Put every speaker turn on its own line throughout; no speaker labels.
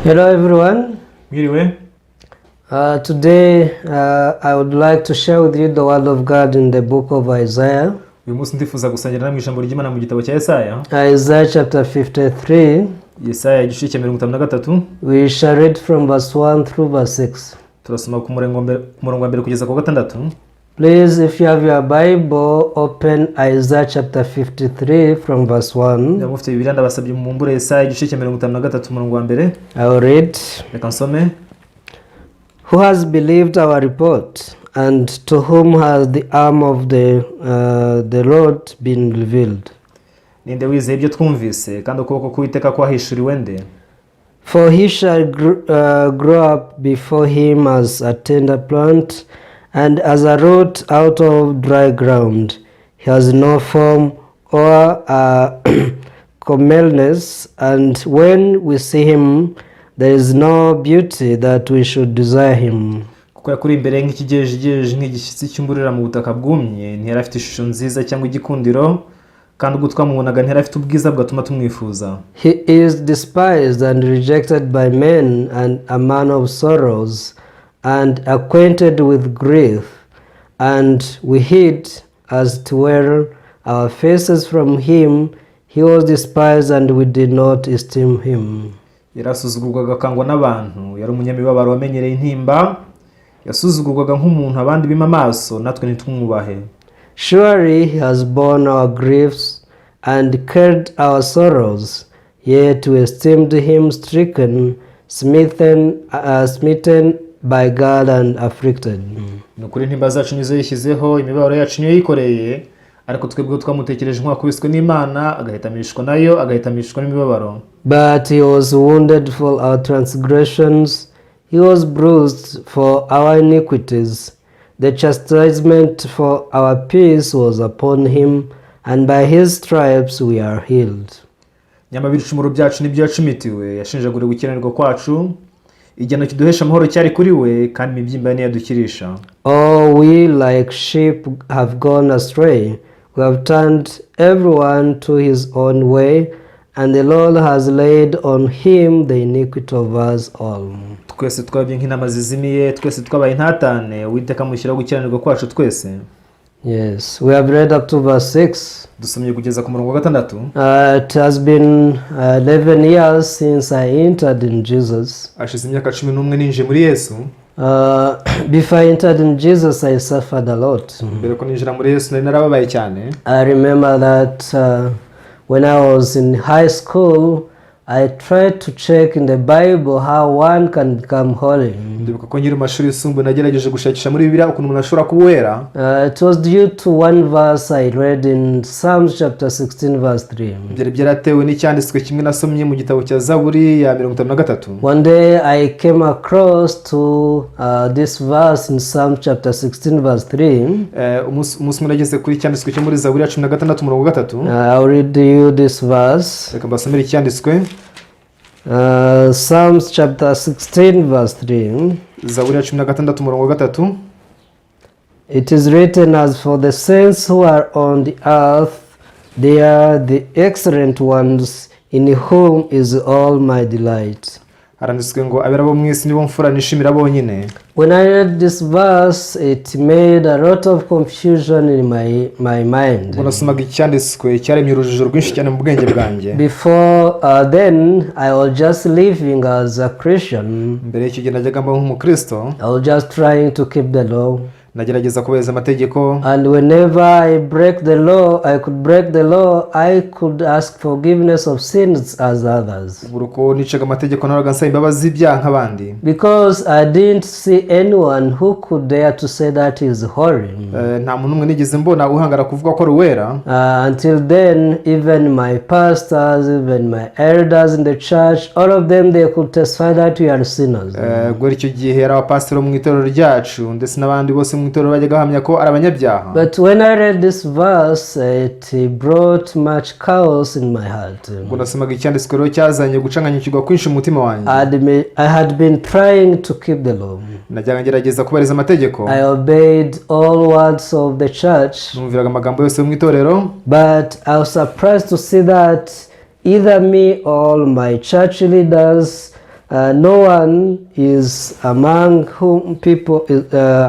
Hello everyone.
Mwiriwe.
Today I would like to share with you the word of God in the book of Isaiah.
Uyu munsi ndifuza gusangira namwe ijambo ry'Imana mu gitabo cya Yesaya.
Isaiah chapter 53.
Yesaya igice cya 53.
We shall read from verse 1 through verse 6.
Turasoma ku murongo wa mbere kugeza ku wa gatandatu.
Please, if you have your Bible, open Isaiah chapter 53 from verse 1.
Niba mufite Bibiliya, ndabasabye mubumbure Yesaya igice cya 53, umurongo wa mbere.
I will read.
Reka nsome.
Who has believed our report, and to whom has the arm of the Lord been revealed?
Ninde wizeye ibyo twumvise, kandi ukuboko k'Uwiteka kwahishuriwe nde?
For he shall grow up before him as a tender plant, and as a root out of dry ground. He has no form or comeliness, and when we see him, there is no beauty that we should desire him.
Kuko yakuriye imbere nk'ikigejegeje, nk'igishyitsi cyumburira mu butaka bwumye. Ntiyari afite ishusho nziza cyangwa igikundiro, kandi ubwo twamubonaga ntiyari afite ubwiza bwatuma tumwifuza.
He is despised and rejected by men, and a man of sorrows, and acquainted with grief. And we hid, as it were, our faces from him. He was despised, and we did not esteem him.
Yarasuzugurwaga akangwa n'abantu, yari umunyamibabaro wamenyereye intimba. Yasuzugurwaga nk'umuntu abandi bima amaso, natwe ntitumwubahe.
Surely he has borne our griefs and carried our sorrows, yet we esteemed him stricken, smitten by God and afflicted.
Ni ukuri intimba zacu nizo yishyizeho, imibabaro yacu niyo yikoreye, ariko twebwe twamutekereje nk'uwakubiswe n'Imana, agahitamishwa nayo, agahitamishwa n'imibabaro.
But he was wounded for our transgressions, he was bruised for our iniquities. The chastisement for our peace was upon him, and by his stripes we are healed.
Nyamara ibicumuro byacu nibyo yacumitiwe, yashenjaguriwe gukiranirwa kwacu. Igihano kiduhesha amahoro cyari kuri we, kandi imibyimba ye niyo yadukirisha.
All we like sheep have gone astray. We have turned everyone to his own way, and the Lord has laid on him the iniquity of us all.
Twese twabye nk'intama zizimiye, twese twabaye intatane, Uwiteka amushyiraho gukiranirwa kwacu twese.
Yes, we have read up to verse 6.
Dusomye kugeza ku murongo wa gatandatu.
It has been 11 years since I entered in Jesus.
Hashize imyaka 11 ninjiye muri Yesu.
Before I entered in Jesus, I suffered a lot.
Mbere ko ninjira muri Yesu nari narababaye cyane.
I remember that when I was in high school, I tried to check in the Bible how one can become holy.
Ndibuka ko nkiri mu mashuri yisumbuye nagerageje gushakisha muri Bibiliya ukuntu umuntu ashobora kuba uwera.
It was due to one verse I read in Psalms chapter 16, verse 3.
Byari byaratewe n'icyanditswe kimwe nasomye mu gitabo cya Zaburi ya 53.
One day I came across to this verse in Psalm chapter 16, verse 3.
Umunsi umwe nageze kuri icyanditswe cyo muri Zaburi ya 16, umurongo wa gatatu.
I'll read you this verse.
Reka mbasomere icyanditswe.
Psalms chapter 16, verse 3.
Zaburi ya 16, umurongo wa gatatu.
It is written, "As for the saints who are on the earth, they are the excellent ones in whom is all my delight."
Haranditswe ngo abera bo mu isi nibo mfura nishimira bonyine.
When I read this verse, it made a lot of confusion in my mind.
Ubwo nasomaga icyanditswe cyaremye urujijo rwinshi cyane mu bwenge bwanjye.
Before then, I was just living as a Christian.
Mbere y'icyo gihe najyaga mbaho nk'umukristo.
I was just trying to keep the law.
Nagerageza kubahiriza amategeko.
And whenever I break the law, I could break the law, I could ask forgiveness of sins as others.
Buri uko nicaga amategeko nahoraga nsaba imbabazi z'ibyaha nk'abandi.
Because I didn't see anyone who could dare to say that he is holy.
Nta muntu umwe nigeze mbona uhangara kuvuga ko ari uwera.
Until then, even my pastors, even my elders in the church, all of them, they could testify that we are sinners.
Guhera icyo gihe ari abapasiteri bo mu itorero ryacu ndetse n'abandi bose mu itorero bajyaga bahamya ko ari abanyabyaha.
But when I read this verse, it brought much chaos in my heart.
Ubwo nasomaga icyanditswe rero cyazanye gucanganyikirwa kwinshi mu mutima wanjye.
I had been trying to keep the law.
Najyaga ngerageza kubahiriza amategeko.
I obeyed all words of the church,
Numviraga amagambo yose yo mu itorero.
But I was surprised to see that either me or my church leaders no one is among whom people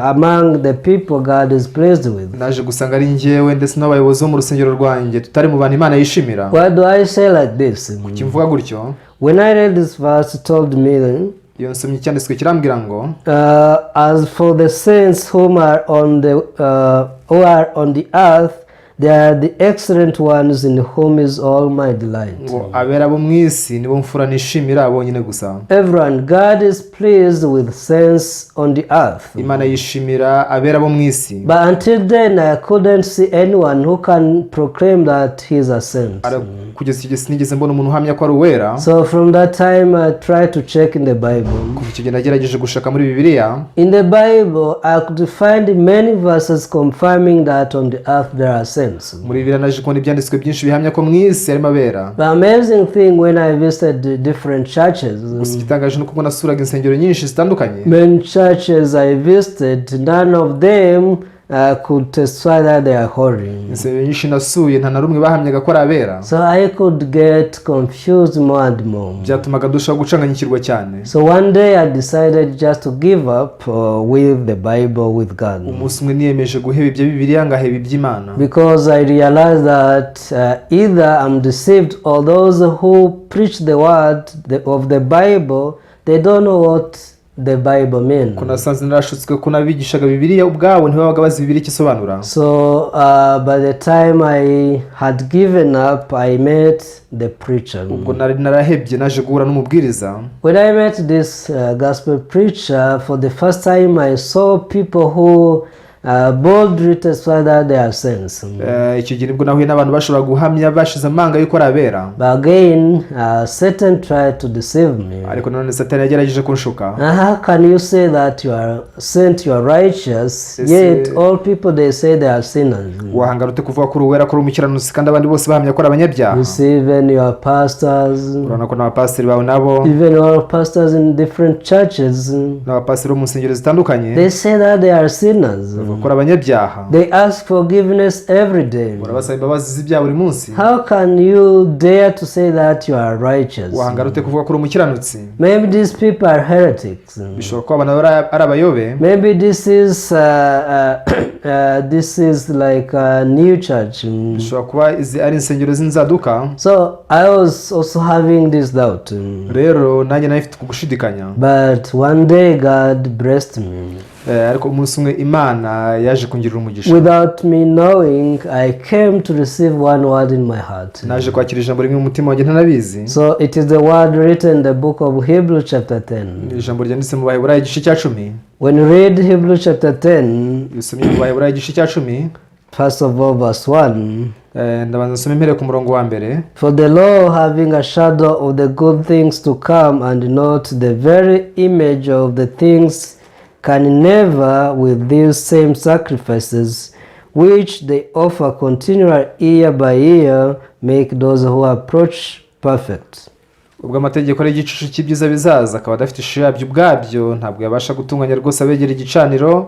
among the people God is pleased with.
Naje gusanga ari njyewe ndetse n'abayobozi bo mu rusengero rwanjye tutari mu bantu Imana yishimira.
Why do I say like this?
Kuki mvuga gutyo?
When I read this verse, it told me,
Iyo nsomye icyanditswe kirambwira ngo
"As for the saints who are on the earth, they are the excellent ones in whom is all my delight."
Ngo abera bo mu isi nibo mfura nishimira bonyine gusa.
Everyone, God is pleased with saints on the earth.
Imana yishimira abera bo mu isi.
But until then, I couldn't see anyone who can proclaim that he is a saint.
Ariko kugeza icyo gihe sinigeze mbona umuntu uhamya ko ari uwera.
So from that time, I tried to check in the Bible.
Kuva icyo gihe nagerageje gushaka muri Bibiliya.
In the Bible, I could find many verses confirming that on the earth there are saints.
Muri Bibiliya naje kubona ibyanditswe byinshi bihamya ko mu isi harimo abera.
The amazing thing, when I visited the different churches,
Gusa igitangaje ni uko nasuraga insengero nyinshi zitandukanye,
many churches I visited, none of them could testify that they are holy.
Insengero nyinshi nasuye nta na rumwe bahamyaga ko ari abera.
So I could get confused more and more.
Byatumaga ndushaho gucanganyikirwa cyane.
So one day I decided just to give up with the Bible, with God.
Umunsi umwe niyemeje guheba ibya Bibiliya ngaheba iby'Imana.
Because I realized that either I'm deceived or those who preach the word of the Bible, they don't know what the Bible means.
Ko nasanze narashutswe ko n'abigishaga Bibiliya ubwabo ntibabaga bazi Bibiliya icyo isobanura.
So by the time I had given up, I met the preacher.
Ubwo nari narahebye naje guhura n'umubwiriza.
When I met this gospel preacher, for the first time I saw people who boldly testify that they are saints.
Eh, icyo gihe nibwo nahuye n'abantu bashobora guhamya bashize amanga yuko ari abera.
But again, Satan tried to deceive me.
Ariko nanone Satani yagerageje kunshuka.
How can you say that you are saint, you are righteous, yet all people, they say they are sinners?
Wahangara ute kuvuga ko uri uwera, ko uri umukiranutsi, kandi abandi bose bahamya ko ari abanyabyaha?
You see, even your pastors,
Urabona ko n'abapasiteri bawe nabo,
even all pastors in different churches,
n'abapasiteri bo mu nsengero zitandukanye,
they say that they are sinners.
Bavuga ko ari abanyabyaha.
They ask forgiveness every day.
Urabasaba imbabazi z'ibyaha buri munsi.
How can you dare to say that you are righteous?
Wahangara ute kuvuga ko uri umukiranutsi?
Maybe these people are heretics.
Bishobora kuba abantu ari abayobe.
Maybe this is like a new church.
Bishobora kuba izi ari insengero z'inzaduka.
So I was also having this doubt.
Rero nanjye nari mfite gushidikanya.
But one day God blessed me.
Eh, ariko umunsi umwe Imana yaje kungirira umugisha.
Without me knowing, I came to receive one word in my heart.
Naje kwakira ijambo rimwe mu mutima wanjye ntanabizi.
So it is the word written in the book of Hebrews chapter 10.
Ni ijambo ryanditse mu Baheburayo igice cya 10.
When you read Hebrews chapter 10,
Iyo usomye mu Baheburayo igice cya 10,
first of all, verse 1.
Eh, ndabanza nsome mpereye ku murongo wa mbere.
For the law, having a shadow of the good things to come and not the very image of the things, can never, with these same sacrifices which they offer continually year by year, make those who approach perfect.
Ubwo amategeko ari igicucu cy'ibyiza bizaza akaba adafite ishusho yabyo ubwabyo ntabwo yabasha gutunganya rwose abegera igicaniro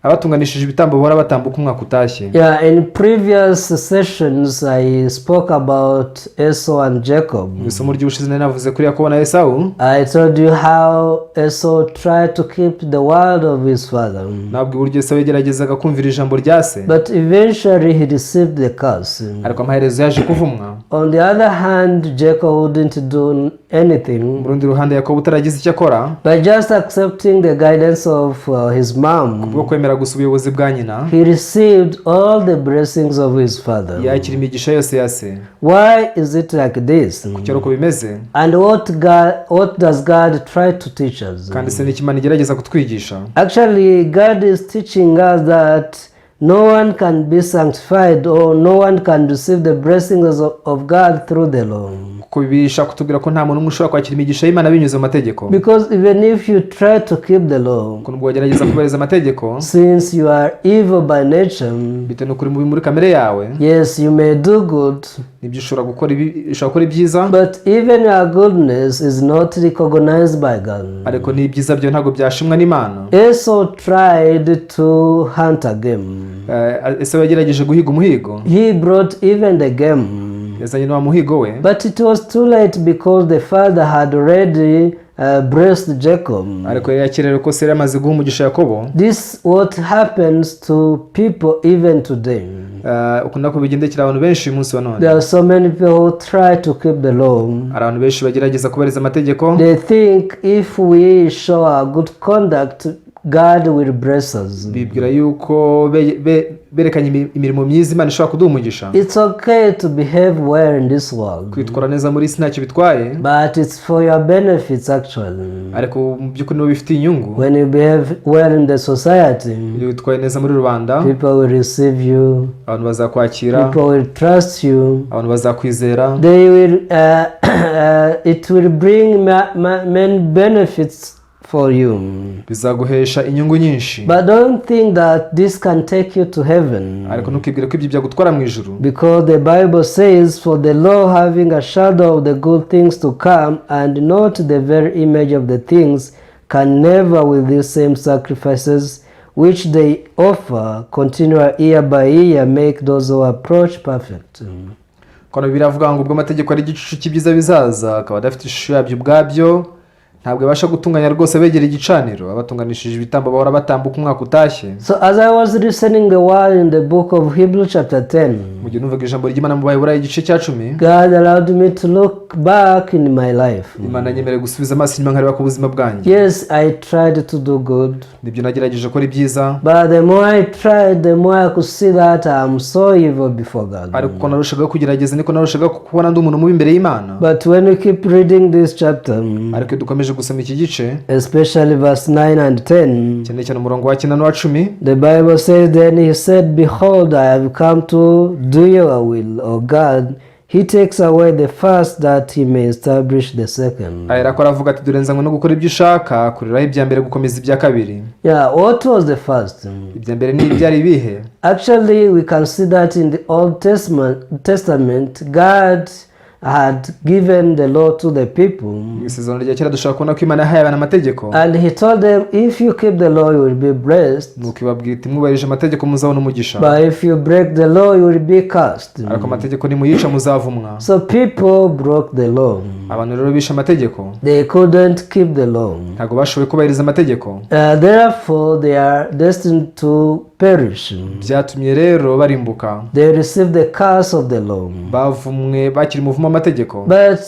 abatunganishije ibitambo bahora batambuka umwaka utashye.
Yeah, in previous sessions I spoke about Esau and Jacob.
Mu isomo ry'ubushize nari navuze kuri Yakobo na Esawu.
I told you how Esau tried to keep the word of his father.
Nabwo uburyo Esawu yageragezaga kumvira ijambo rya se.
But eventually he received the curse.
Ariko amaherezo yaje kuvumwa.
On the other hand, Jacob wouldn't do anything
Mu rundi ruhande Yakobo utaragize icyo akora,
by just accepting the guidance of his mom.
Bwo kwemera gusa ubuyobozi bwa nyina,
He received all the blessings of his father.
Yakira imigisha yose ya se.
Why is it like this?
Kuki ari uko bimeze?
And what does God try to teach us?
Kandi se n'iki Imana igerageza kutwigisha?
Actually, God is teaching us that no one can be sanctified or no one can receive the blessings of God through the law.
Kuko Bibiliya ishaka kutubwira ko nta muntu n'umwe ushobora kwakira imigisha y'Imana binyuze mu mategeko.
Because even if you try to keep the law,
Kuko nubwo wagerageza kubahiriza amategeko,
since you are evil by nature,
bitewe n'uko uri mubi muri kamere yawe,
yes, you may do good,
nibyo ushobora gukora ibi ushobora gukora ibyiza,
but even your goodness is not recognized by God.
Ariko n'ibyiza byawe ntabwo byashimwa n'Imana.
Esau tried to hunt a game.
Eh, Esawu yagerageje guhiga umuhigo.
He brought even the game.
Yazanye na wa muhigo we.
But it was too late because the father had already blessed Jacob.
Ariko yari yakererewe ko se yari yamaze guha umugisha Yakobo.
This what happens to people even today.
Uku nako bigendekera abantu benshi uyu munsi wa none.
There are so many people who try to keep the law.
Hari abantu benshi bagerageza kubahiriza amategeko.
They think if we show our good conduct, God will bless us.
Bibwira yuko berekanye imirimo myiza Imana ishobora kuduha umugisha.
It's okay to behave well in this world,
Kwitwara neza muri isi ntacyo bitwaye,
but it's for your benefits actually.
ariko mu by'ukuri nibo bifitiye inyungu.
When you behave well in the society,
Iyo witwaye neza muri rubanda,
people will receive you,
abantu bazakwakira,
people will trust you.
abantu bazakwizera.
They will. It will bring many benefits for you.
Bizaguhesha inyungu nyinshi.
But don't think that this can take you to heaven.
Ariko ntukibwire ko ibyo byagutwara mu ijuru.
Because the Bible says, "For the law, having a shadow of the good things to come, and not the very image of the things, can never, with these same sacrifices which they offer continually year by year, make those who approach perfect."
Kono biravuga ngo ubwo amategeko ari igicucu cy'ibyiza bizaza, akaba adafite ishusho yabyo ubwabyo, ntabwo abasha gutunganya rwose abegera igicaniro abatunganishije ibitambo bahora batambuka umwaka utashye.
So, as I was listening the word in the book of Hebrews, chapter 10,
Mu gihe numvaga ijambo ry'Imana mu Baheburayo igice cya 10,
God allowed me to look back in my life.
Imana yanyemereye gusubiza amaso inyuma nkareba ku buzima bwanjye.
Yes, I tried to do good.
Nibyo, nagerageje gukora ibyiza.
But the more I tried, the more I could see that I'm so evil before God.
Ariko uko narushagaho kugerageza niko narushaga kubona ndi umuntu mubi imbere y'Imana.
But when we keep reading this chapter,
Ariko iyo dukomeje gusoma iki gice,
especially verse 9 and 10,
cyane cyane umurongo wa 9 n'uwa 10,
the Bible says, "Then he said, 'Behold, I have come to do your will, O God.' He takes away the first that he may establish the second."
Aherako aravuga ati: "Dore nzanywe no gukora ibyo ushaka, akuriraho ibya mbere gukomeza ibya kabiri."
Yeah, what was the first?
Ibya mbere ni ibyari ibihe?
Actually, we can see that in the Old Testament, God had given the law to the people.
Mu Isezerano rya Kera dushobora kubona ko Imana yahaye abantu amategeko.
And he told them, "If you keep the law, you will be blessed.
Nuko ibabwira iti: "Mwubahirije amategeko muzabona umugisha,
But if you break the law, you will be cursed."
ariko amategeko nimuyica muzavumwa."
So people broke the law.
Abantu rero bishe amategeko.
They couldn't keep the law.
Ntabwo bashoboye kubahiriza amategeko.
Therefore, they are destined to perish.
Byatumye rero barimbuka.
They received the curse of the law.
Bavumwe, bakira umuvumo w'amategeko.
But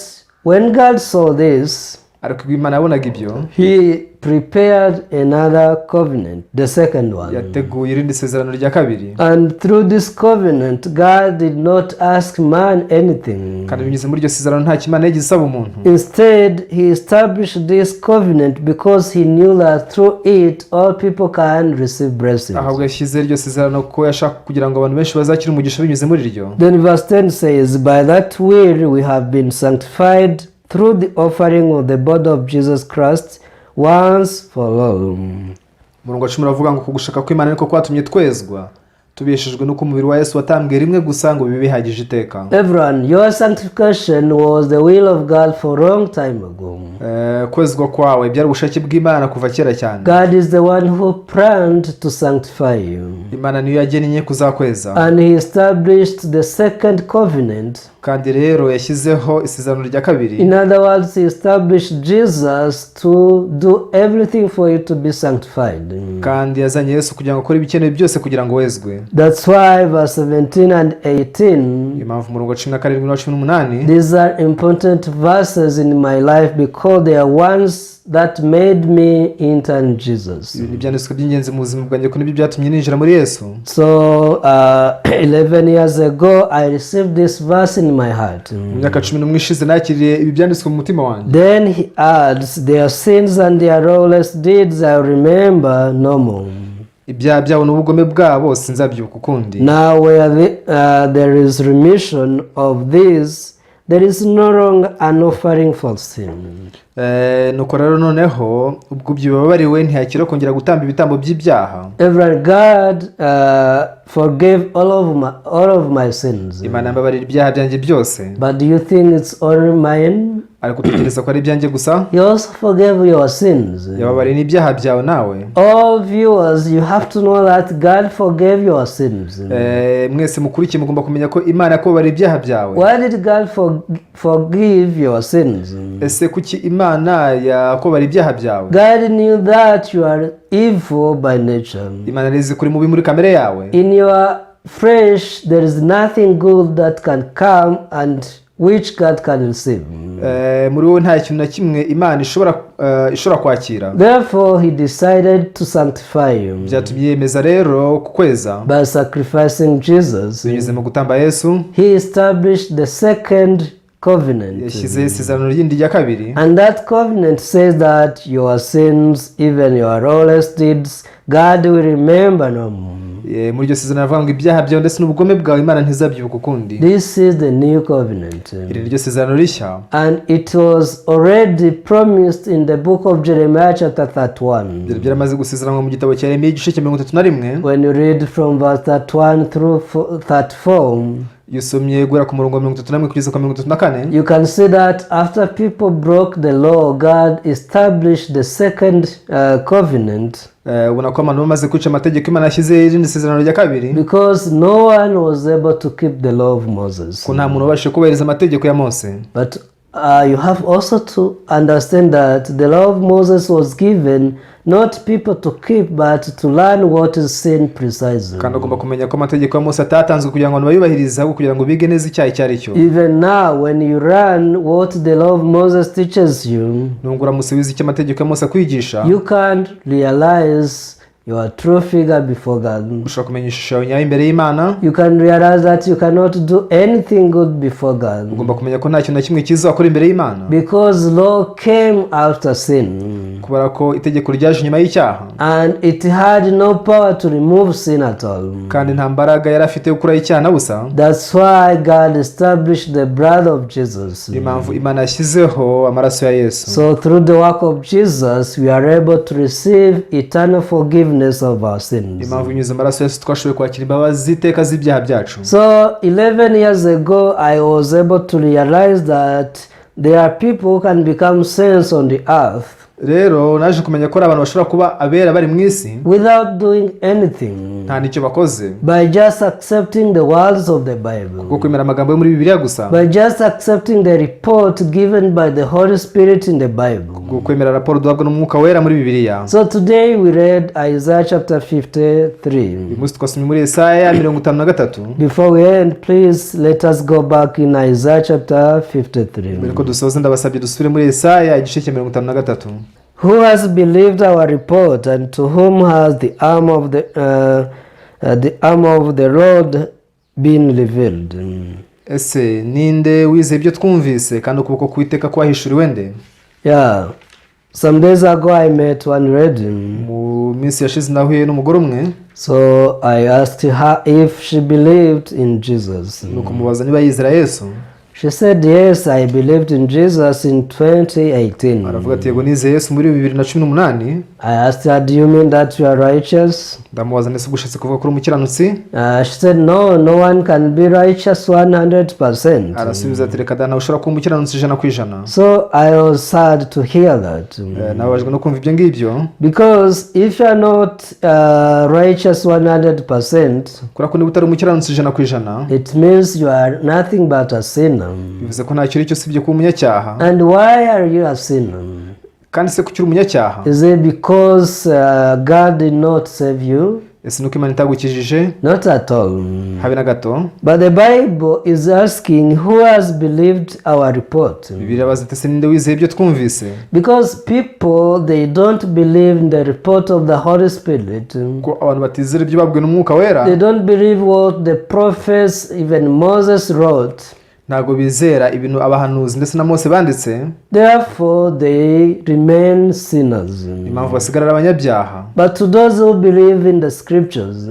when God saw this,
Ariko ubwo Imana yabonaga ibyo,
he prepared another covenant, the second one.
yateguye irindi sezerano rya kabiri.
And through this covenant, God did not ask man anything.
Kandi binyuze muri iryo sezerano nta Imana yigeze isaba umuntu.
Instead, he established this covenant because he knew that through it all people can receive blessings.
Ahubwo yashyize iryo sezerano ko yashaka kugira ngo abantu benshi bazakire umugisha binyuze muri ryo.
Then verse 10 says, "By that will we have been sanctified through the offering of the body of Jesus Christ once for all."
Umurongo wa 10 uravuga ngo: "Ku gushaka kw'Imana niko kwatumye twezwa tubeshejwe n'uko umubiri wa Yesu watambwe rimwe gusa ngo bibe bihagije iteka."
Everyone, your sanctification was the will of God for a long time ago.
Kwezwa kwawe byari ubushake bw'Imana kuva kera cyane.
God is the one who planned to sanctify you.
Imana niyo yagennye kuzakweza.
And he established the second covenant.
Kandi rero yashyizeho isezerano rya kabiri.
In other words, he established Jesus to do everything for you to be sanctified.
Kandi yazanye Yesu kugira ngo akore ibikenewe byose kugira ngo wezwe.
That's why verse 17 and 18,
Niyo mpamvu umurongo wa 17 n'uwa 18,
these are important verses in my life because they are ones that made me enter in Jesus.
Ibi ni ibyanditswe by'ingenzi mu buzima bwanjye kuko nibyo byatumye ninjira muri Yesu.
So, 11 years ago, I received this verse in my heart.
Mu myaka 11 ishize nakiriye ibi byanditswe mu mutima wanjye.
Then he adds, "Their sins and their lawless deeds I remember no more."
"Ibyaha byabo n'ubugome bwabo sinzabyibuka ukundi."
Now, where there is remission of this, there is no longer an offering for sin.
Nuko rero noneho ubwo ibyo bibabariwe ntihakiriho kongera gutamba ibitambo by'ibyaha.
Everyone, God forgave all of my sins.
Imana yambabarira ibyaha byanjye byose.
But do you think it's only mine?
Ariko utekereza ko ari ibyanjye gusa.
He also forgave your sins.
Yababariye n'ibyaha byawe nawe.
All viewers, you have to know that God forgave your sins.
Mwese mukurikiye mugomba kumenya ko Imana yakubabariye ibyaha byawe.
Why did God forgive your sins?
Ese kuki Imana yakubabariye ibyaha byawe?
God knew that you are evil by nature.
Imana yari ko uri mubi muri kamere yawe.
In your flesh, there is nothing good that can come and which God can receive.
Muri wowe nta kintu na kimwe Imana ishobora kwakira.
Therefore, He decided to sanctify you
Byatumye yemeza rero kukweza
by sacrificing Jesus.
binyuze mu gutamba Yesu.
He established the second covenant.
Yashyizeho isezerano rindi rya kabiri.
And that covenant says that your sins, even your lawless deeds, God will remember no more.
Muri iryo sezerano avuga ngo ibyaha byawe ndetse n'ubugome bwawe Imana ntizabyibuka ukundi.
This is the new covenant.
Iri ni ryo sezerano rishya.
And it was already promised in the book of Jeremiah, chapter 31.
Byari byaramaze gusezeranwa mu gitabo cya Yeremiya igice cya 31.
When you read from verse 31 through 34,
Iyo usomye guhera ku murongo wa 31 kugeza ku wa 34,
you can see that after people broke the law, God established the second covenant
ubona ko abantu bamaze kwica amategeko Imana yashyizeho irindi sezerano rya kabiri
because no one was able to keep the law of Moses.
ko nta muntu wabashije kubahiriza amategeko ya Mose.
But you have also to understand that the law of Moses was given not people to keep, but to learn what is sin precisely.
Kandi ugomba kumenya ko amategeko ya Mose atatanzwe kugira ngo abantu bayubahirize ahubwo kugira ngo bige neza icyaha icyo ari cyo.
Even now, when you learn what the law of Moses teaches you,
Nubwo uramutse wize icyo amategeko ya Mose akwigisha,
you can't realize your true figure before God.
Ushobora kumenya ishusho yawe nyayo imbere y'Imana.
You can realize that you cannot do anything good before God
Ugomba kumenya ko nta kintu na kimwe cyiza wakora imbere y'Imana
because law came after sin
kubera ko itegeko ryaje nyuma y'icyaha
and it had no power to remove sin at all.
Kandi nta mbaraga yari afite yo gukuraho icyaha na busa.
That's why God established the blood of Jesus.
Niyo mpamvu Imana yashyizeho amaraso ya Yesu.
So through the work of Jesus, we are able to receive eternal forgiveness of our sins.
Impamvu binyuze mu maraso ya Yesu twashoboye kwakira imbabazi z'iteka z'ibyaha byacu.
So 11 years ago, I was able to realize that there are people who can become saints on the earth
Rero naje kumenya ko hari abantu bashobora kuba abera bari mu isi
without doing anything,
nta n'icyo bakoze
by just accepting the words of the Bible,
kuko kwemera amagambo yo muri Bibiliya gusa,
by just accepting the report given by the Holy Spirit in the Bible.
Kuko kwemera raporo duhabwa n'Umwuka Wera muri Bibiliya.
So today we read Isaiah chapter 53.
Uyu munsi twasomye muri Yesaya 53.
Before we end, please let us go back in Isaiah chapter 53.
Mbere ko dusoza ndabasabye dusubire muri Yesaya igice cya 53.
Who has believed our report, and to whom has the arm of the Lord been revealed?
Ese ninde wizeye ibyo twumvise kandi ukuboko k'Uwiteka kwahishuriwe nde?
Yeah. Some days ago, I met one lady.
Mu minsi yashize nahuye n'umugore umwe.
So I asked her if she believed in Jesus.
Nuko mubaza niba yizera Yesu.
She said, "Yes, I believed in Jesus in 2018."
Aravuga ati yego nizeye Yesu muri 2018.
I asked her, "Do you mean that you are righteous?"
Ndamubaza ndetse ubwo ushatse kuvuga ko uri umukiranutsi?
She said, "No, no one can be righteous 100%."
Arasubiza ati reka da ntawe ushobora kuba umukiranutsi 100%.
So I was sad to hear that.
Nababajwe no kumva ibyo ngibyo.
Because if you are not righteous 100%,
Kubera ko niba utari umukiranutsi 100%,
it means you are nothing but a sinner.
Bivuze ko ntacyo uri cyo usibye kuba umunyacyaha.
And why are you a sinner?
Kandi se kuki uri umunyacyaha?
Is it because God did not save you?
Ese nuko Imana itagukijije?
Not at all.
Habe na gato.
But the Bible is asking, who has believed our report?
Bibiliya irabaza ati ese ninde wizeye ibyo twumvise?
Because people, they don't believe in the report of the Holy Spirit.
Ko abantu batizera ibyo babwiwe n'Umwuka Wera.
They don't believe what the prophets, even Moses, wrote.
Ntabwo bizera ibintu abahanuzi ndetse na Mose banditse.
Therefore, they remain sinners.
Impamvu basigara ari abanyabyaha.
But to those who believe in the scriptures,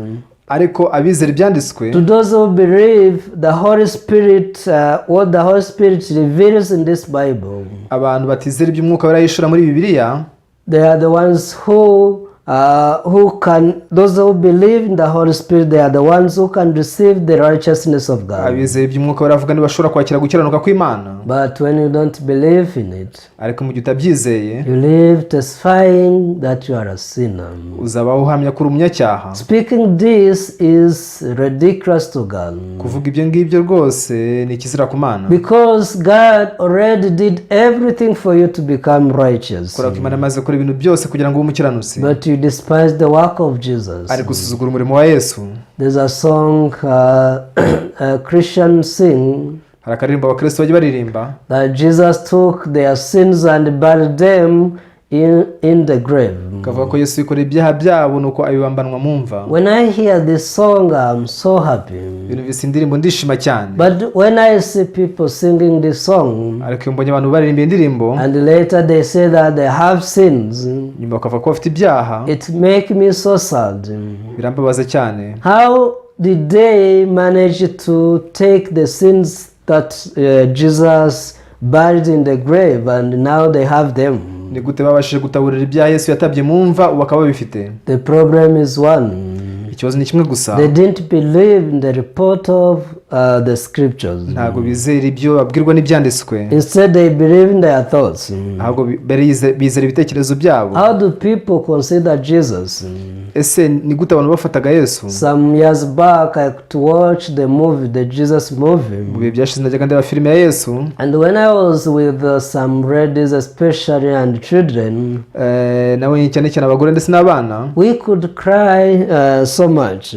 Ariko abizera ibyanditswe,
to those who believe the Holy Spirit, what the Holy Spirit reveals in this Bible,
abantu batizera iby'Umwuka Wera yihishura muri Bibiliya,
they are the ones who who can, those who believe in the Holy Spirit, they are the ones who can receive the righteousness of God.
Abizeye iby'umwuka baravuga ntibashobora kwakira gukiranuka kw'Imana.
But when you don't believe in it,
Ariko mu gihe utabyizeye,
you live testifying that you are a sinner.
Uzabaho uhamya ko uri umunyacyaha.
Speaking this is ridiculous to God.
Kuvuga ibyo ngibyo rwose ni ikizira ku Mana.
Because God already did everything for you to become righteous.
Kubera ko Imana imaze gukora ibintu byose kugira ngo ube umukiranutsi.
But you despise the work of Jesus.
Ariko usuzugura umurimo wa Yesu.
There's a song a Christian sing
Hari akaririmbo abakristo bajya baririmba
that Jesus took their sins and buried them in the grave.
Kavuga ko Yesu yikoreye ibyaha byabo nuko abibambanwa mu mva.
When I hear this song, I'm so happy.
Iyo numvise indirimbo ndishima cyane.
But when I see people singing this song,
Ariko iyo mbonye abantu baririmba iyi ndirimbo,
and later they say that they have sins,
nyuma bakavuga ko bafite ibyaha,
it makes me so sad.
Birambabaza cyane.
How did they manage to take the sins that Jesus buried in the grave and now they have them?
Ni gute babashije gutaburira ibyaha Yesu yatabye mu mva ubu bakaba babifite?
The problem is one.
Ikibazo ni kimwe gusa.
They didn't believe in the report of the scriptures.
Ntabwo bizera ibyo babwirwa n'ibyanditswe.
Instead, they believe in their thoughts.
Ahubwo bizera ibitekerezo byabo.
How do people consider Jesus?
Ese ni gute abantu bafataga Yesu?
Some years back, I could watch the movie, the Jesus movie.
Mu bihe byashize najyaga ndeba filime ya Yesu.
And when I was with some ladies, especially, and children,
Nabonye cyane cyane abagore ndetse n'abana,
we could cry so much.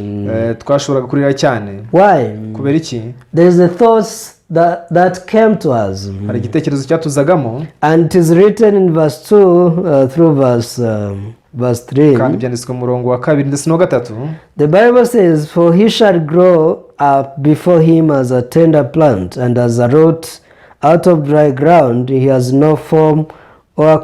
Twashoboraga kurira cyane.
Why?
Kubera iki?
There's the thoughts that came to us.
Hari igitekerezo cyatuzagamo.
And it is written in verse 2 through verse 3.
Kandi byanditswe mu murongo wa kabiri ndetse n'uwa gatatu.
The Bible says, "For he shall grow up before him as a tender plant, and as a root out of dry ground. He has no form or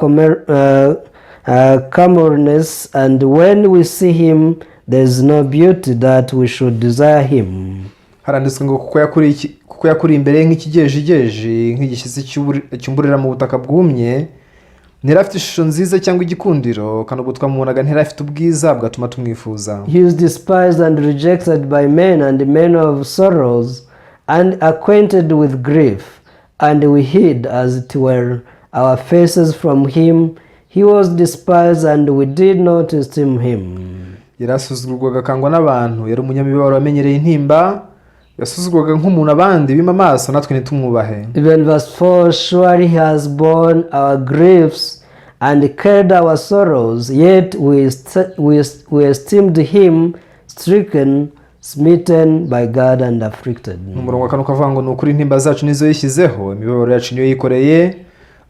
comeliness, and when we see him, there is no beauty that we should desire him."
Haranditswe ngo kuko yakuriye imbere ye nk'ikigejigeji nk'igishyitsi cyumburira mu butaka bwumye ntiyari afite ishusho nziza cyangwa igikundiro kandi ubwo twamubonaga ntiyari afite ubwiza bwatuma tumwifuza.
He is despised and rejected by men, and men of sorrows, and acquainted with grief. And we hid, as it were, our faces from him. He was despised, and we did not esteem him.
Yarasuzugurwaga akangwa n'abantu yari umunyamibabaro wamenyereye intimba yasuzugurwaga nk'umuntu abandi bima amaso natwe ntitumwubahe.
Even verse 4: "Surely he has borne our griefs and carried our sorrows, yet we esteemed him stricken, smitten by God, and afflicted."
Umurongo wa kane ukavuga ngo ni ukuri intimba zacu nizo yishyizeho imibabaro yacu niyo yikoreye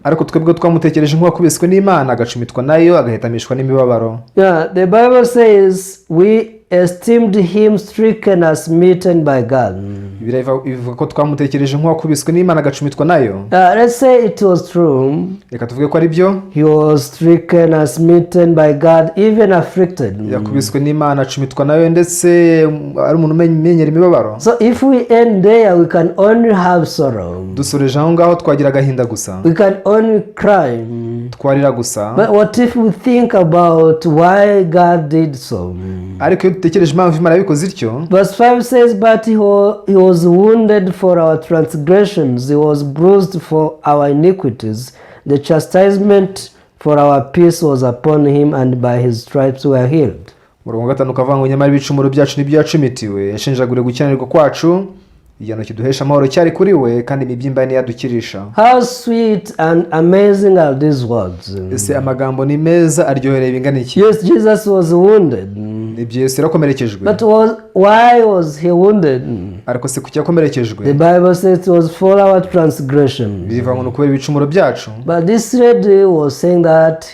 ariko twebwe twamutekereje nk'uwakubiswe n'Imana agacumitwa nayo agahetamishwa n'imibabaro.
Yeah, the Bible says we esteemed him stricken as smitten by God.
Bibiliya ivuga ko twamutekereje nk'uwakubiswe n'Imana agacumitwa nayo.
Let's say it was true.
Reka tuvuge ko ari byo.
He was stricken as smitten by God, even afflicted.
Yakubiswe n'Imana acumitwa nayo ndetse ari umuntu umenyera imibabaro.
So if we end there, we can only have sorrow.
Dusoreje aho ngaho twagira agahinda gusa.
We can only cry.
Twarira gusa.
But what if we think about why God did so?
Ariko iyo dutekereje impamvu Imana yabikoze ityo?
Verse 5 says, "But he was wounded for our transgressions, he was bruised for our iniquities. The chastisement for our peace was upon him, and by his stripes we are healed."
Umurongo wa gatanu ukavuga ngo nyamara ibicumuro byacu nibyo yacumitiwe yashenjaguriwe gukiranirwa kwacu igihano kiduhesha amahoro cyari kuri we kandi imibyimba ye niyo yadukirisha.
How sweet and amazing are these words!
Ese amagambo ni meza aryohereye bingana iki?
Yes, Jesus was wounded.
Ibyo Yesu yarakomerekejwe.
But why was he wounded?
Ariko se kuki yakomerekejwe?
The Bible says it was for our transgressions.
Bivuga ngo ni ukubera ibicumuro byacu.
But this lady was saying that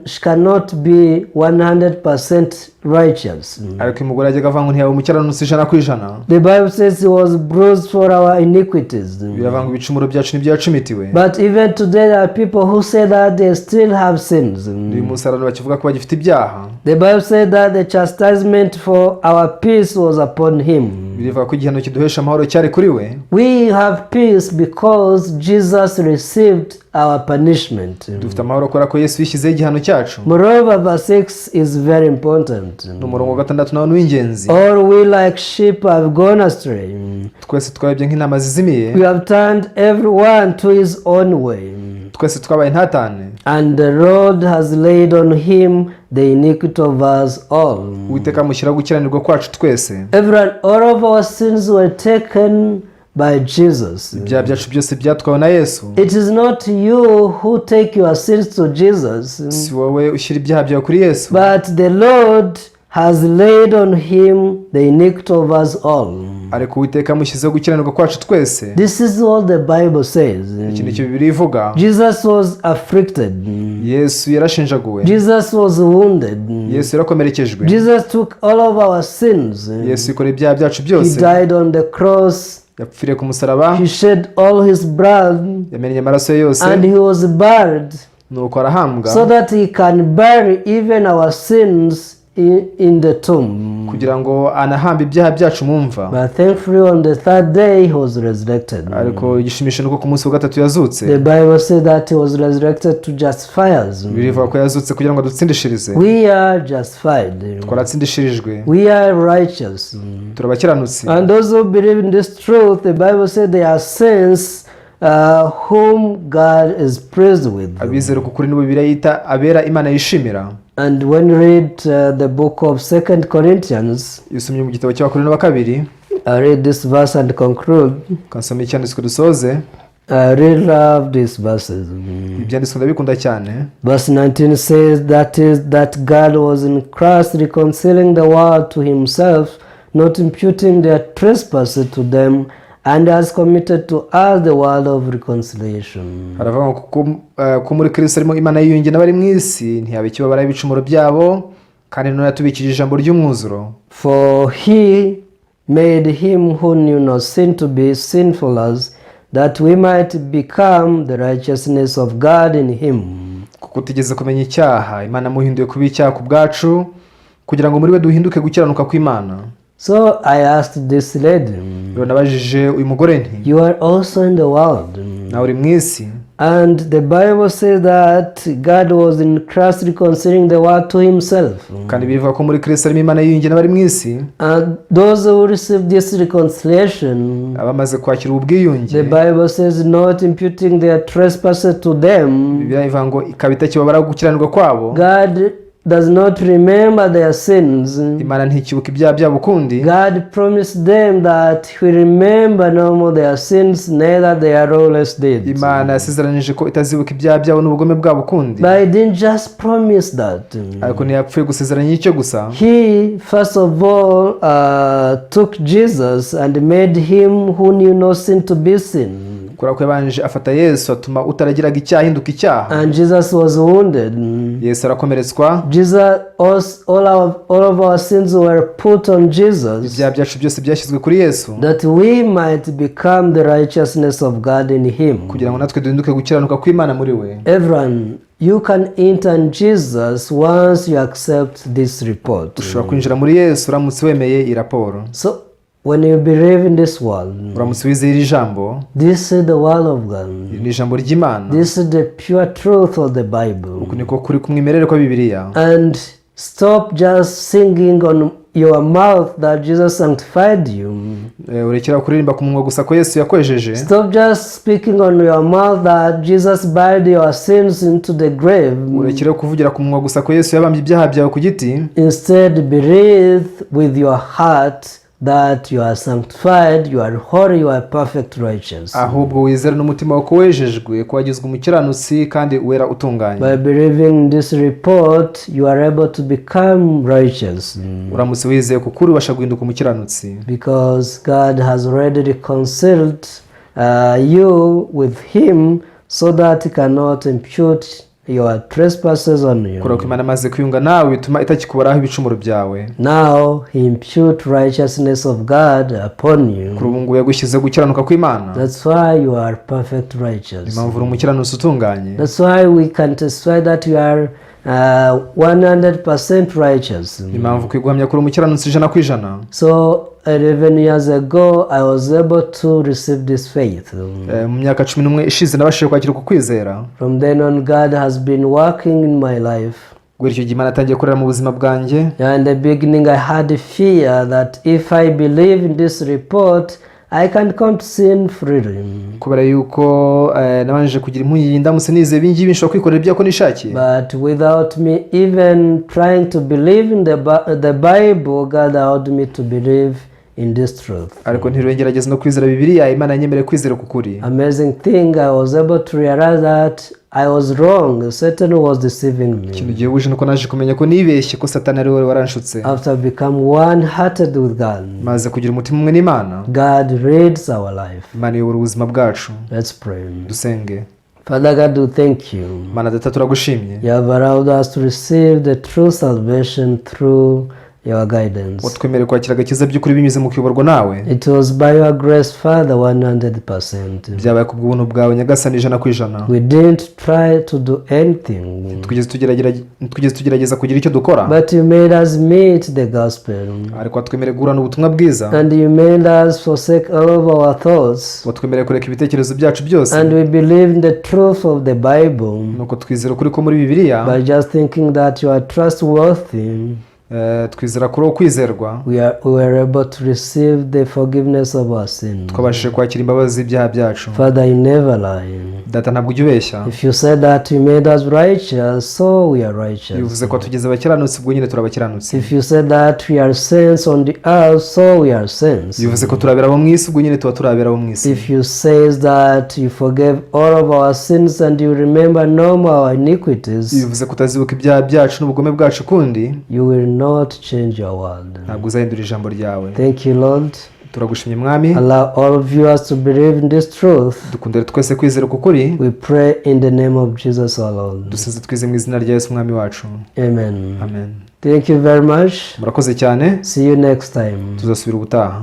she cannot be 100% righteous.
Ariko uyu mugore yajyaga avuga ngo ntiyaba umukiranutsi 100%.
The Bible says he was bruised for our iniquities.
Biravuga ngo ibicumuro byacu nibyo yacumitiwe.
But even today there are people who say that they still have sins.
Uyu munsi abantu bakivuga ko bagifite ibyaha.
The Bible said that the chastisement for our peace was upon him.
Birivuga ko igihano Kiduhesha amahoro cyari kuri we.
We have peace because Jesus received our punishment.
Dufite amahoro kubera ko Yesu yishyizeho igihano cyacu.
Moreover, verse 6 is very important.
N'umurongo wa gatandatu nawo ni uw'ingenzi.
All we like sheep have gone astray.
Twese twayobye nk'intama zizimiye.
We have turned everyone to his own way.
Twese twabaye intatane.
And the Lord has laid on him the iniquity of us all.
Uwiteka amushyiraho gukiranirwa kwacu twese.
Everyone, all of our sins were taken by Jesus.
Ibyaha byacu byose byatwawe na Yesu.
It is not you who take your sins to Jesus,
Si wowe ushyira ibyaha byawe kuri Yesu,
but the Lord has laid on him the iniquity of us all.
Ariko Uwiteka amushyizeho gukiranirwa kwacu twese.
This is what the Bible says.
Iki ni cyo Bibiliya ivuga.
Jesus was afflicted.
Yesu yarashenjaguwe.
Jesus was wounded.
Yesu yarakomerekejwe.
Jesus took all of our sins.
Yesu yikoreye ibyaha byacu
He
byose.
died on the cross.
Yapfiriye ku musaraba.
He shed all his blood
Yamennye amaraso ye yose.
And he was buried
Nuko arahambwa
so that he can bury even our sins in the tomb.
Kugira ngo anahambe ibyaha byacu mu mva.
But thankfully, on the third day, he was resurrected.
Ariko igishimisho ni uko ku munsi wa gatatu yazutse.
The Bible says that he was resurrected to justify us.
Bibiliya ivuga ko yazutse kugira ngo adutsindishirize.
We are justified.
Twaratsindishirijwe.
We are righteous.
Turabakiranutsi.
And those who believe in this truth, the Bible says they are saints whom God is pleased with.
Abizera uku kuri nibo Bibiliya yita abera Imana yishimira.
And when you read the book of Second Corinthians,
Iyo usomye mu gitabo cy'Abakorinto ba kabiri,
I read this verse and conclude.
Ukansoma icyanditswe dusoze.
I really love these verses.
Ibyanditswe ndabikunda cyane.
Verse 19 says that is that God was in Christ reconciling the world to himself, not imputing their trespasses to them, and has committed to us the word of reconciliation.
Haravuga ngo kuko ko muri Kristo arimo Imana yiyunge n'abari mu isi, ntiyaba ikibabara ibicumuro byabo, kandi none yatubikije ijambo ry'umwuzuro.
For he made him who knew no sin to be sin for us, that we might become the righteousness of God in him.
Kuko utigeze kumenya icyaha, Imana yamuhinduye kuba icyaha ku bwacu, kugira ngo muri we duhinduke gukiranuka kw'Imana.
So I asked this lady,
Rero nabajije uyu mugore nti:
"You are also in the world."
"Nawe uri mu isi."
And the Bible says that God was in Christ reconciling the world to himself.
Kandi bivuga ko muri Kristo arimo Imana yiyunge n'abari mu isi.
And those who receive this reconciliation,
Abamaze kwakira ubu bwiyunge,
the Bible says, not imputing their trespasses to them,
Bibiliya ivuga ngo ikaba itakibabara gukiranirwa kwabo.
God does not remember their sins.
Imana ntikibuka ibyaha byabo ukundi.
God promised them that He will remember no more their sins, neither their lawless deeds.
Imana yasezeranije ko itazibuka ibyaha byabo n'ubugome bwabo ukundi.
But He didn't just promise that.
Ariko ntiyapfuye gusezeranya icyo gusa.
He, first of all, took Jesus and made him who knew no sin to be sin.
Kubera ko yabanje afata Yesu atuma utaragiraga icyaha ahinduka icyaha.
And Jesus was wounded.
Yesu arakomeretswa.
Jesus, all of our sins were put on Jesus
Ibyaha byacu byose byashyizwe kuri Yesu
that we might become the righteousness of God in him.
Kugira ngo natwe duhinduke gukiranuka kw'Imana muri we.
Everyone, you can enter in Jesus once you accept this report.
Ushobora kwinjira muri Yesu uramutse wemeye iyi raporo.
So, when you believe in this word,
Uramutse wizeye iri jambo,
this is the word of God.
Iri ni ijambo ry'Imana.
This is the pure truth of the Bible.
Uku niko kuri kumwimerere kwa Bibiliya.
And stop just singing on your mouth that Jesus sanctified you.
Urekera kuririmba ku munwa gusa ko Yesu yakwejeje.
Stop just speaking on your mouth that Jesus buried your sins into the grave.
Urekera kuvugira ku munwa gusa ko Yesu yabambye ibyaha byawe ku giti.
Instead, believe with your heart that you are sanctified, you are holy, you are perfect righteous.
Ahubwo wizere n'umutima wawe ko wejejwe, ko wagizwe umukiranutsi kandi uwera utunganye.
By believing this report, you are able to become righteous
Uramutse wizeye ku kuri ubasha guhinduka umukiranutsi
because God has already reconciled you with Him so that He cannot impute your trespasses on you.
Kubera ko Imana amaze kwiyunga nawe bituma itakikubaraho ibicumuro byawe.
Now He impute righteousness of God upon you.
Kuri ubu ngubu yagushyize gukiranuka kw'Imana.
That's why you are perfect righteous.
Impamvu uri umukiranutsi utunganye.
That's why we can testify that you are 100% righteous.
Impamvu ukwiye guhamya ko uri umukiranutsi 100%.
So 11 years ago, I was able to receive this faith.
Mu myaka 11 ishize nabashije kwakira uku kwizera.
From then on, God has been working in my life.
Guhera icyo gihe Imana yatangiye gukorera mu buzima bwanjye.
In the beginning, I had a fear that if I believe in this report, I can commit sin freely.
Kubera yuko nabanje kugira impungenge ndamutse nizeye ibi ngibi nshobora kwikorera ibyo ko nishakiye.
But without me even trying to believe in the Bible, God allowed me to believe in this truth.
Ariko ntirengerageza no kwizera Bibiliya, Imana yanyemereye kwizera uku kuri.
Amazing thing, I was able to realize that I was wrong. Satan was deceiving me.
Ikintu gihebuje nuko naje kumenya ko nibeshye, ko Satani ari we waranshutse.
After become one-hearted with God,
Maze kugira umutima umwe n'Imana,
God leads our life.
Imana iyobora ubuzima bwacu.
Let's pray.
Dusenge.
Father God, we thank you.
Mana Data, turagushimye.
You have allowed us to receive the true salvation through your guidance.
Watwemereye kwakira agakiza by'ukuri binyuze mu kuyoborwa nawe.
It was by your grace, Father, 100%.
Byabaye ku bw'ubuntu bwawe, Nyagasani, 100%.
We didn't try to do anything,
Twigeze tugerageza kugira icyo dukora,
but you made us meet the gospel.
ariko watwemereye guhura n'ubutumwa bwiza.
And you made us forsake all of our thoughts.
Watwemereye kureka ibitekerezo byacu byose.
And we believe in the truth of the Bible
Nuko twizera ukuri ko muri Bibiliya.
by just thinking that you are trustworthy.
Twizera kuri uwo kwizerwa.
We were able to receive the forgiveness of our sin.
Twabashije kwakira imbabazi z'ibyaha byacu.
Father, you never lie.
Data, ntabwo ujya ubeshya.
If you said that you made us righteous, so we are righteous.
Bivuze ko tugeze abakiranutsi, ubwo nyine turabakiranutsi.
If you said that we are saints on the earth, so we are saints.
Bivuze ko turabera abo mu isi, ubwo nyine tuba turabera abo mu isi.
If you say that you forgave all of our sins and you remember no more our iniquities,
Bivuze ko utazibuka ibyaha byacu n'ubugome bwacu ukundi,
you will not change your word.
ntabwo uzahindura ijambo ryawe.
Thank you, Lord.
Turagushimye, Mwami.
Allow all viewers to believe in this truth.
Dukundire twese kwizera uku kuri.
We pray in the name of Jesus our Lord.
Dusenze twizeye mu izina rya Yesu Umwami wacu.
Amen.
Amen.
Thank you very much.
Murakoze cyane.
See you next time.
Tuzasubira ubutaha.